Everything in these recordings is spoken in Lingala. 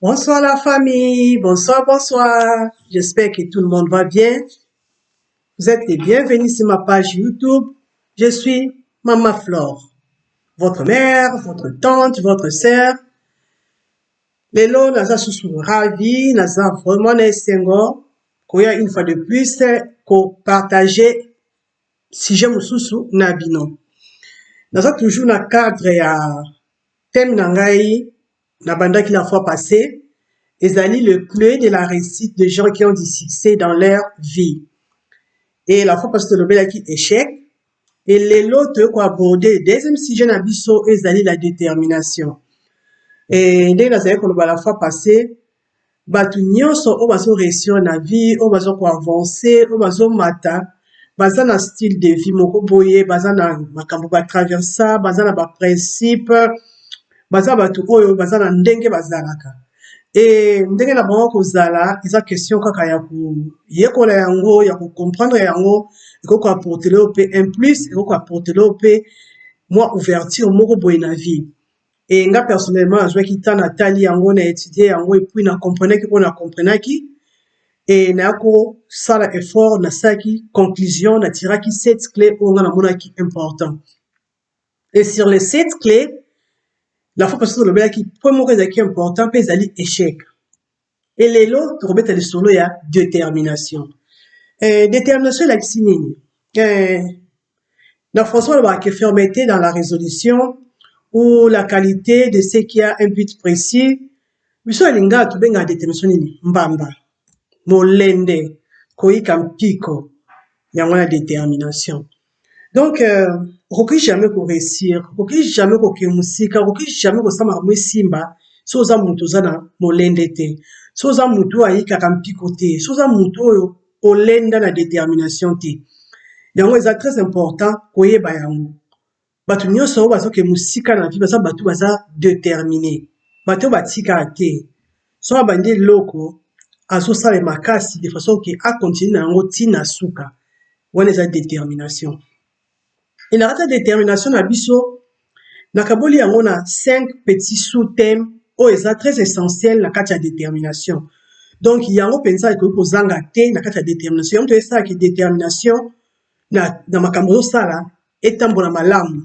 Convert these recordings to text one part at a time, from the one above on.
Bonsoir la famille, bonsoir, bonsoir. J'espère que tout le monde va bien. Vous êtes les bienvenus sur ma page YouTube. Je suis Mama Flore, votre mère, votre tante, votre sœur. Lelo naza susu ravi, naza vraiment na esengo koya une fois de plus ko partager sujet mosusu na bino. Naza toujours na cadre ya thème na ngai nabandaki la fois passée, ezali le clé de la réussite de gens qui ont du succès dans leur vie. Et la fois passée tolobelaki échec, et lelo toyei koaborder deuxième sujet na biso, ezali la détermination. E ndenge nazali koloba la fois passée, bato nyonso oyo bazo réussir na vie, oyo bazo koavancer, oyo bazomata, baza na style de vie moko boye, baza na makambo batraversa, baza na baprincipe, baza bato oyo baza na ndenge bazalaka. E ndenge na bango kozala eza question kaka ya koyekola yango, ya kocomprendre yango. Ekoki koapporter yo mpe un plus, ekoki koapporter yo mpe mwa ouverture moko boye na vie. E nga personnellement nazwaki temps, natali yango, na étudie yango, et puis na comprenaki oyo na comprenaki, e naya kosala effort, nasalaki conclusion, natiraki sept clés oyo nga namonaki important. Et sur les sept clés, la fois passée tolobelaki point moko ezalaki important mpe ezali échec. E lelo tokobeta lisolo ya détermination. Détermination elakisi nini? Na français balobaka fermeté dans la résolution ou la qualité de ce qui a un but précis. Biso alingaka tobengaka détermination nini? Mbamba, molende, koyika mpiko, yango na détermination. Donc okoki jamais koréussir, okoki jamais kokende mosika, okoki jamais kosala makambo esimba so oza moto oza na molende te, so oza motu oyo ayikaka mpiko te, so oza motu oyo olenda na détermination te. Yango eza très important koyeba yango. Bato nyonso oyo bazokende mosika na vie baza bato baza déterminé, bato oyo batikaka te. So abandi eloko, azosala makasi de façon ke acontinue na yango ntina suka. Wana eza détermination. E na kati ya détermination na biso, nakaboli yango na cinq petits sous-thèmes oyo eza très essentiel na kati ya détermination. Donc yango mpenza ekoki kozanga te na kati ya détermination. Yango toyesalaki détermination na makambo ozosala etambola malamu.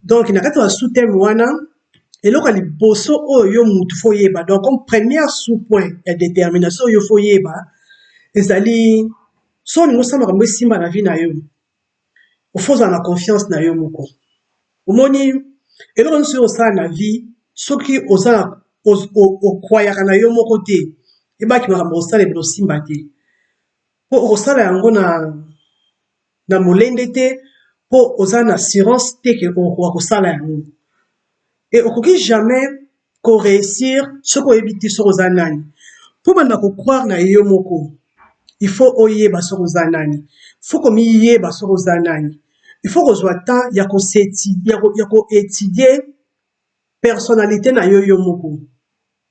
Donc na kati ya sous-thème wana, eloko ya liboso oyo yo mutu faut oyeba, donc comme première sous-point ya détermination oyo faut oyeba, ezali so olingi osala makambo esimba na vie na yo, ofo ozala na confiance na yo moko. Omoni, eloko nyonso oyo osala na vie, soki oza ocroyaka na yo moko te, ebaki makambo osala ebela osimba te, mpo okosala yango na molende te, mpo oza na assurance te ke okoka kosala yango. E okoki jamais koréussir soki oyebi te soki oza nani. Mpo banda kocroire na yo moko, il faut oyeba soki oza nani, faut komiyeba soki oza nani. Il faut kozwa temps ya koétudie personnalité na yo yo moko,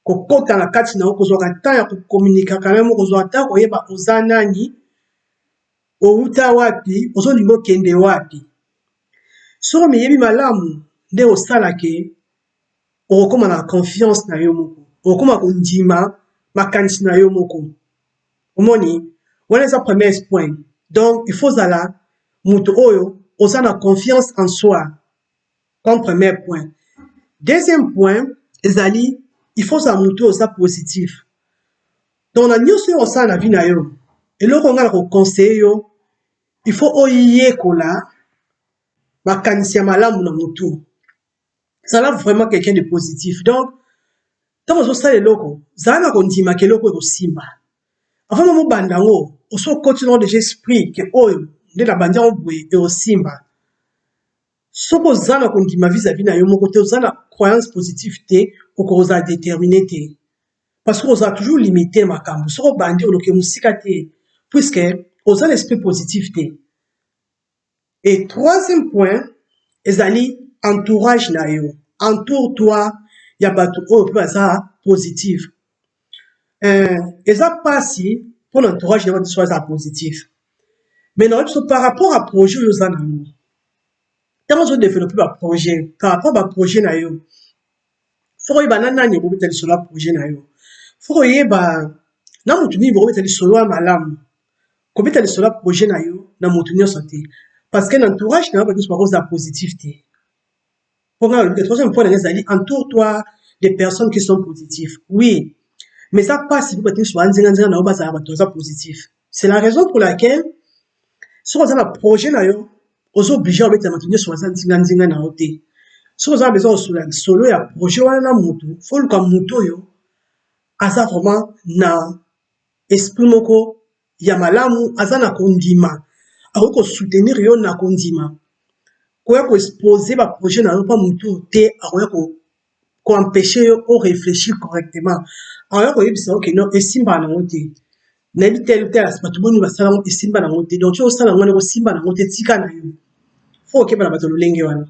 kokota na kati na yo, kozwaka temps ya kocommuniquaka na yo moko, kozwaka temps koyeba oza nani, outa wapi, ozolinga okende wapi. Soki omiyebi malamu, nde osalake okokóma na confiance na yo moko, okokóma kondima makanisi na yo moko. Omoni, wana eza premier point. Donc il faut ozala moto oyo oza na confiance en soi comme premier point. Deuxième point ezali il faut ozala moto oyo oza positif. Donc na nyonso oyo osala na vie na yo, eloko ngai na koconseiller yo, il faut oyekola makanisi ya malamu na motu. Zala vraiment quelqu'un de positif. Donc ntango ozosala eloko, zala na kondimaka eloko ekosimba. Avant mobanda yango, oso okoti nango déjà esprit ke oyo nde nabandi yango boye, ekosimba. Soki oza na kondima vis-à-vis na yo moko te, oza na croyance positive te, okozala déterminé te, parce que ozala toujours limité makambo. Soki obandi, oloke mosika te, puisque oza na esprit positif te. Et troisième point ezali entourage na yo. Entoure toi ya bato oyo mpe baza positive. Eza mpasi mpona entourage na bato so aza positif, mais na biso par rapport à projet oyo oza nango, ntango ozodévelopper baprojet, par rapport baprojet na yo, Faut koyeba na nani okobeta lisolo ya projet na yo. Faut koyeba na motu nini bokobeta lisolo ya malamu. Kobeta lisolo ya projet na yo na motu nyonso te. Parce que na entourage na yo bato nyonso bakozala positif te. Mpo ngai nalobi troisième point na ngai ezali entoure-toi des personnes qui sont positives. Oui, mais eza mpasi mpo bato nyonso ba nzinga-nzinga na yo bazala bato baza positif. C'est la raison pour laquelle soki oza na projet na yo oza obligé obetela bato nyonso baza nzinga-nzinga na yo te. Soki oza na besoin kosolola lisolo ya projet wana na motu, faut oluka motu oyo aza vraiment na esprit moko ya malamu, aza na kondima, akoki kosoutenir yo na kondima. Koya koexposer baprojet na yo mpa motu te akoya koempêcher yo oréfléchir correctement. Akoya koyebisa yo ke non, esimbaka nango te, nayebi tel tel bato boni basala yango, esimba nango te, donc ti osala yango wana ekosimba nango te, tika na yo. Faut okeba na bato lolenge wana.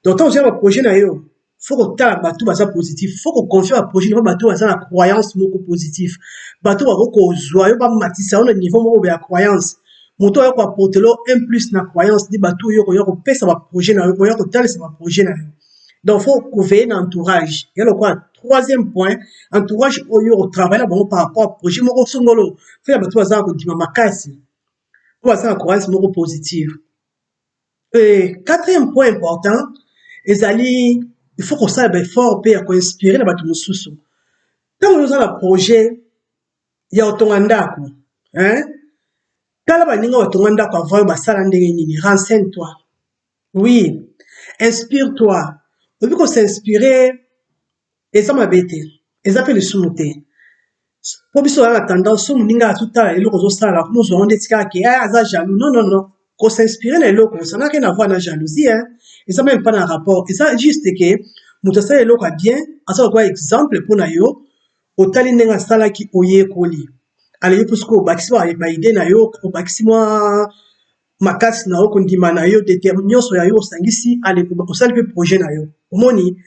Donc ntango ozala baprojet na yo, faut kotala bato baza positif, faut koconfier baprojet na bato baza na croyance moko positif, bato bakoki kozwa yo bamatisa yo na niveau moko ya croyance. Moto oyo koapporter yo un plus na croyance nde bato oyo koya kopesa baprojet na yo, koya kotalisa baprojet na yo. Donc faut koveiller na entourage ya lokola troisième point. Entourage oyo kotravailler na bango par rapport à projet moko songolo, faut ya bato baza kondima makasi, oyo baza na croyance moko positive. Et quatrième point important ezali il faut kosala baeffort mpe ya koinspirer na bato mosusu. Ntango oza na projet ya kotonga ndako, hein? Tala baninga batonga ndako avant oyo basala ndenge nini. Renseigne toi, oui, inspire toi. Oyebi, kos'inspirer eza mabe te, eza mpe lisumu te. Mpo biso oza na tendance, so moninga azotala eloko ozosala, komozwa yango ndeti kaka ke aza jaloux. Non, non, non, kos'inspirer na eloko, ça n'a rien à voir na jalousie, hein. Eza même pas na rapport. Eza juste ke moto asala eloko ya bien, aza lokola exemple mpona yo. Otali ndenge asalaki, oyekoli. Ale yo mpo sikoyo obakisi baidées na yo, obakisi mwa makasi na yo, kondima na yo, nyonso ya yo osangisi, ale osali mpe projet na yo. Omoni,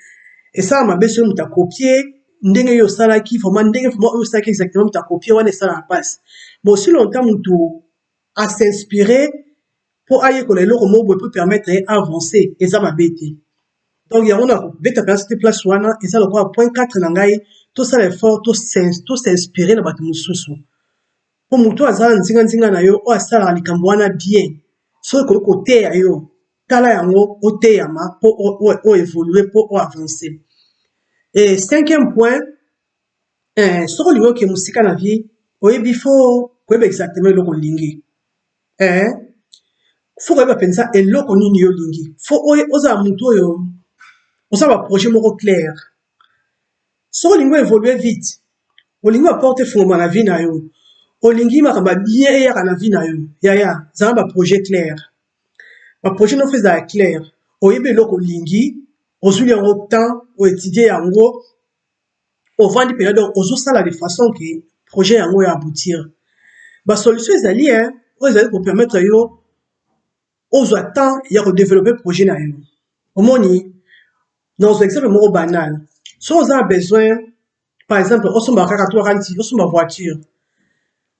esala mabe soki moto akopier ndenge yo osalaki, vraiment ndenge vraiment oyo osalaki exactement, moto akopier wana, esalaka mpasi. Bon, si longtemps moto as'inspirer mpo ayekola eloko moko boye mpo permettre ye avancer, eza mabe te. Donc yango na kobeta mpenza te place wana eza lokola point 4 na ngai. Tosala effort, tos'inspirer na bato mosusu, mpo moto aza na nzinga-nzinga na yo oyo asalaka likambo wana bien, soki ekoki koteya yo, tala yango, oteyama mpo oévoluer, mpo oavancer. Et cinquième point, soki olingi okende mosika na vie, oyebi, faut koyeba exactement eloko olingi. Faut koyeba mpenza eloko nini yo olingi. Faut ozala motu oyo osala baprojet moko clair. Soki olingi oévoluer vite, olingi baporte efungwama na vie na yo, olingi makambo ya bien eyaka na vie na yo, yaya, zala baprojet clair. Baprojet nyonso ezala clair, oyebi eloko olingi, ozwili yango temps, oétudier yango, ovandi mpenza, donc ozosala de façon ke projet yango ya aboutir. Basolution ezali oyo ezali kopermettre yo ozwa temps ya kodévelopper projet na yo. Omoni, nazwa exemple moko banal. Soki oza na besoin, par exemple, osomba kaka to kaka nti osomba voiture,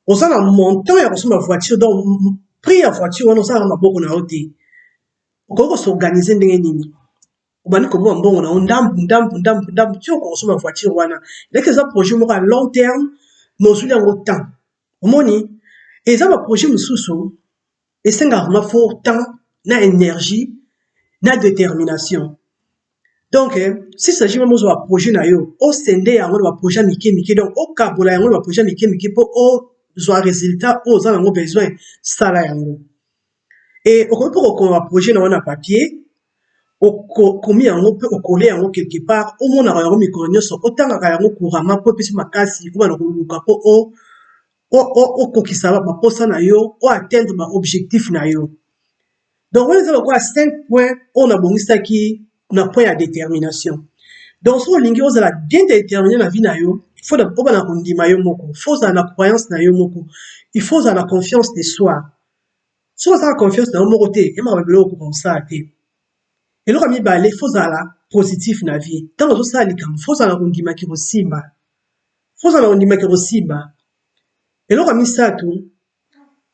oza na montant ya kosomba voiture, donc prix ya voiture wana osalaka maboko na yo te, okoki kos'organiser ndenge nini? Obandi komona mbongo na yo ndambu ndambu ndambu ndambu ti okoka kosomba voiture wana. Leki eza projet moko ya long terme, mais ozwili yango temps. Omoni, eza baprojet mosusu esengaka vraiment faut temps na énergie na détermination. Donc s'il s'agit même ozwa baprojet na yo, osende yango na baprojet ya mike mike, donc okabola yango na baprojet ya mike mike mpo ozwa résultat oyo oza nango besoin, sala yango. E okoki mpo kokoma baprojet na yo na papier, okomi yango mpe okole yango quelque part, omonaka yango mikolo nyonso, otangaka yango couramment mpo epesi makasi obanda koluka mpo okokisa baposa na yo, oatteindre baobjectif na yo. Donc wana eza lokola 5 points oyo nabongisaki na point ya détermination. Donc soki olingi ozala bien déterminé na vie na yo, faut obanda kondima yo moko, faut ozala na croyance na yo moko, il faut ozala na confiance de soi. Soki oza na confiance na yo moko te, yemaka biloko okoka kosala te. Eloko ya mibale, faut ozala positif na vie. Ntango ozosala likambo, faut ozala na kondimaki kosimba, faut ozala na kondimaki kosimba. Eloko ya misato,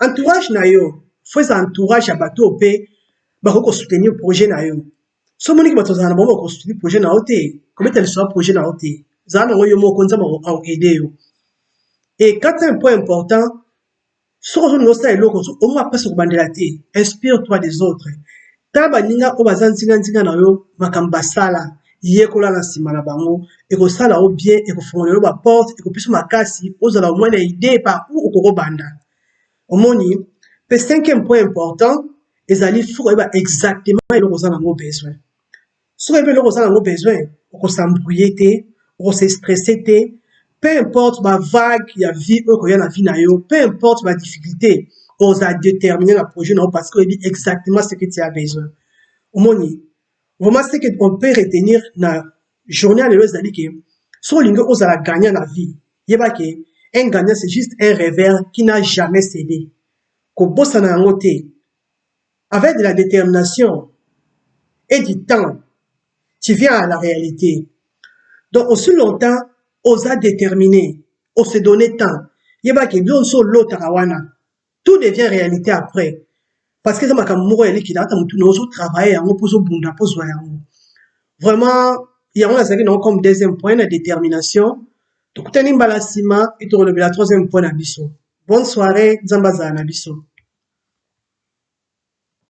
entourage na yo, faut eza entourage ya bato oyo mpe bakoki kosoutenir projet na yo. So omoniki bato ozala na bango bakosoutenir projet na yo te, Kobeta lisolo ya projet na yo te. Zala nango yo moko, Nzambe ako aider yo. Et quatrième point important, soki ozolinga osala eloko, omona mpasi kobandela te, inspire toi des autres. Tala baninga oyo baza nzinganzinga na yo, makambo basala, yekola na nsima na bango, ekosala yo bien, ekofongola yo baporte, ekopesa makasi, ozala au moins na idée par où okokobanda. Omoni? Mpe cinquième point important ezali faut koyeba exactement eloko oza nango besoin. Soki oyebi eloko oza nango besoin, okos'embrouiller te, okose stresser te, peu importe bavague ya vie oyo koya na vie na yo, peu importe badifficulté, oza déterminé na projet na yo parce que oyebi exactement ce que tu as besoin. Omoni? Vraiment, ce que on peut retenir na journée ya lelo ezali ke soki olingi ozala gagnant na vie, yeba ke un gagnant, c'est juste un rêveur qui n'a jamais cédé. Kobosana yango te. Avec de la détermination et du temps, tu viens à la réalité. Donc aussi longtemps oza déterminé, ose donner temps, yeba ke biloko nyonso olotaka wana, tout devient réalité après, parce que eza makambo moko ya likila ata motu na ozotravaille yango mpo ozobunda mpo ozwa yango. Vraiment, yango nazalaki nango comme deuxième point na détermination. Tokutani mbala nsima e tokolobela troisième point na biso. Bonne soirée, Nzambe azala na biso.